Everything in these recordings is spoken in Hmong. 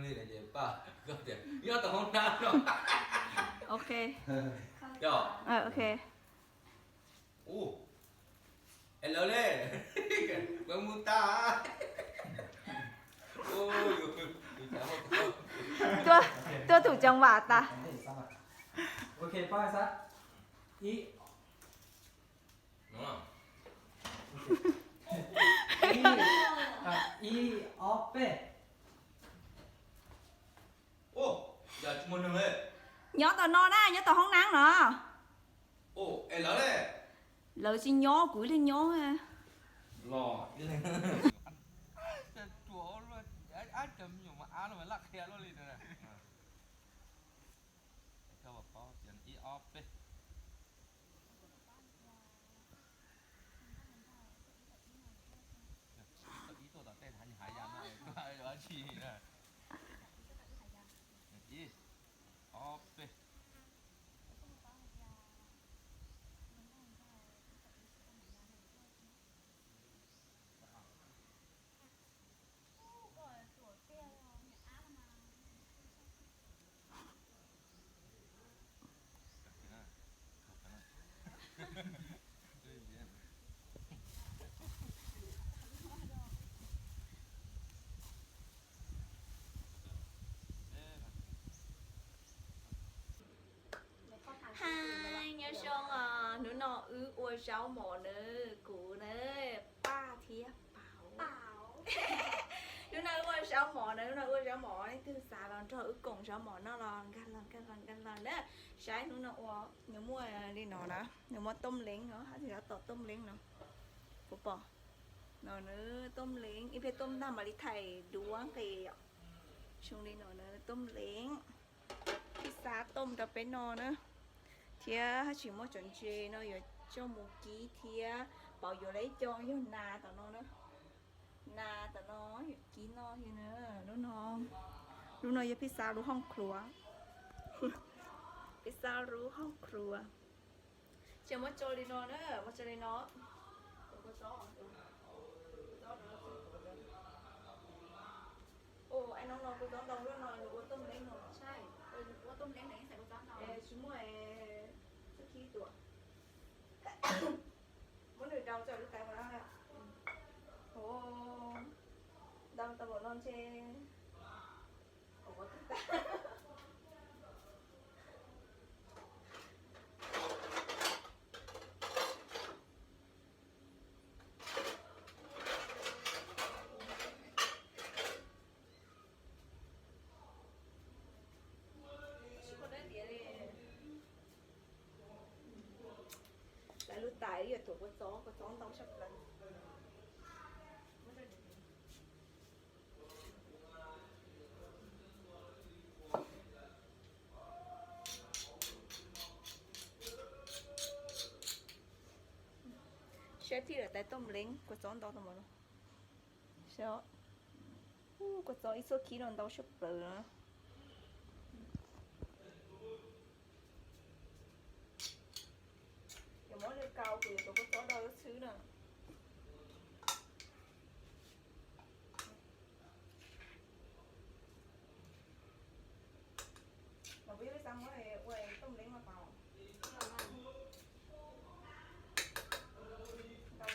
Paj, koj tias nyob tom hoob nab no. Ok. Yog. Ờ, ok. Ua, es lawv le, lawv mus tas. Tua, tua thủ chồng vả ta. Ok, paj sab. Ib. Ib, ib, ob, peb. Nyob tom no na, nyob tom hoob nab no. Lawv tsis nyob, kuv ib leeg nyob. Los ib leeg. Ab, cov me nyuam mas ab no mas laj qhia luaj li no. Koj puas paub tias ib ob peb. Ib tuaj tom tej hav ya no, koj dab tsi na? Ib ob peb. Hi, nyob zoo os, hnub no wb ua zaub mov na, kuv na, Paj thiab Pauv. Hnub no wb ua zaub mov na, hnub no wb ua zaub mov, leej twg xav los nrog wb koom zaub mov noj los nkag los nkag los nkag los na. Saib hnub no ua, nws muaj li no na, nws muaj tooj leev no, hab tsis yog tom tooj leev no. Puas pom? No na, tooj leev, ib pliag tooj ntag mam li thaij duab nqis yom. Zoo li no na, tooj leev. Phij xab tooj rau peb no na. Thiab hab tsis muaj cov ntses no yuav coj mus kib thiab, Pauv yuav lawm ib co yog nas tom no na. Nas tom no yuav kib noj thiab na. Lub no, lub no yog phij xab lub hooj khluav. Phij xab lub hooj khluav. Ces muab tso li no na, muab tso li no. Ua, no no kuv txob ntau lub no nws ua tooj leev no. Ua tooj leev no tsis muaj txuj khib tuaj. Muab nws rau tso lub tais ua no. Ntau tau npaum no ntshe. Lawv lub tais yuav tuav kua txob, kua txob ntau tshaj plaws. Saib thib lawm tais tooj leev kua txob ntau tau npaum no. Saib, kua txob ib txuj khib no ntau tshaj plaws na. Yuav muab nws kaus kuv yuav tuav kua txob do lub txhwb na. Los puas yog peb xav muab ua tooj leev mas tau. Ntau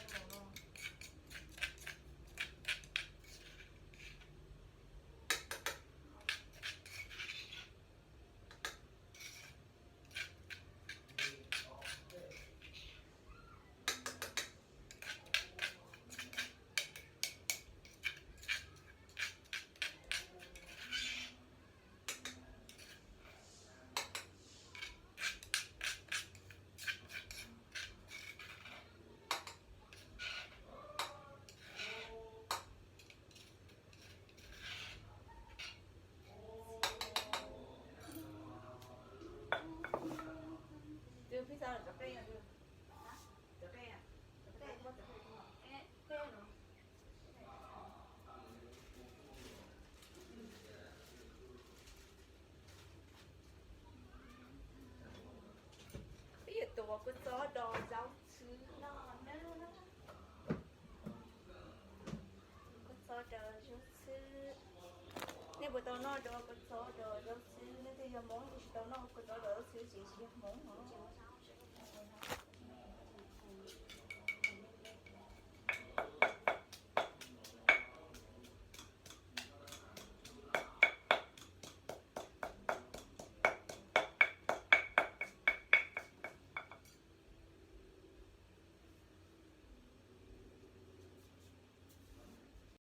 no. Peb yuav tuav kua txob do zaub txhwb noj na. Kua txob do zaub txhwb. Nej Kuv tau noj rau kua txob rau zaub xwb, leej twg yog Hmoob kuv tsis tau noj kua txob rau zaub xwb, tsis yog Hmoob os.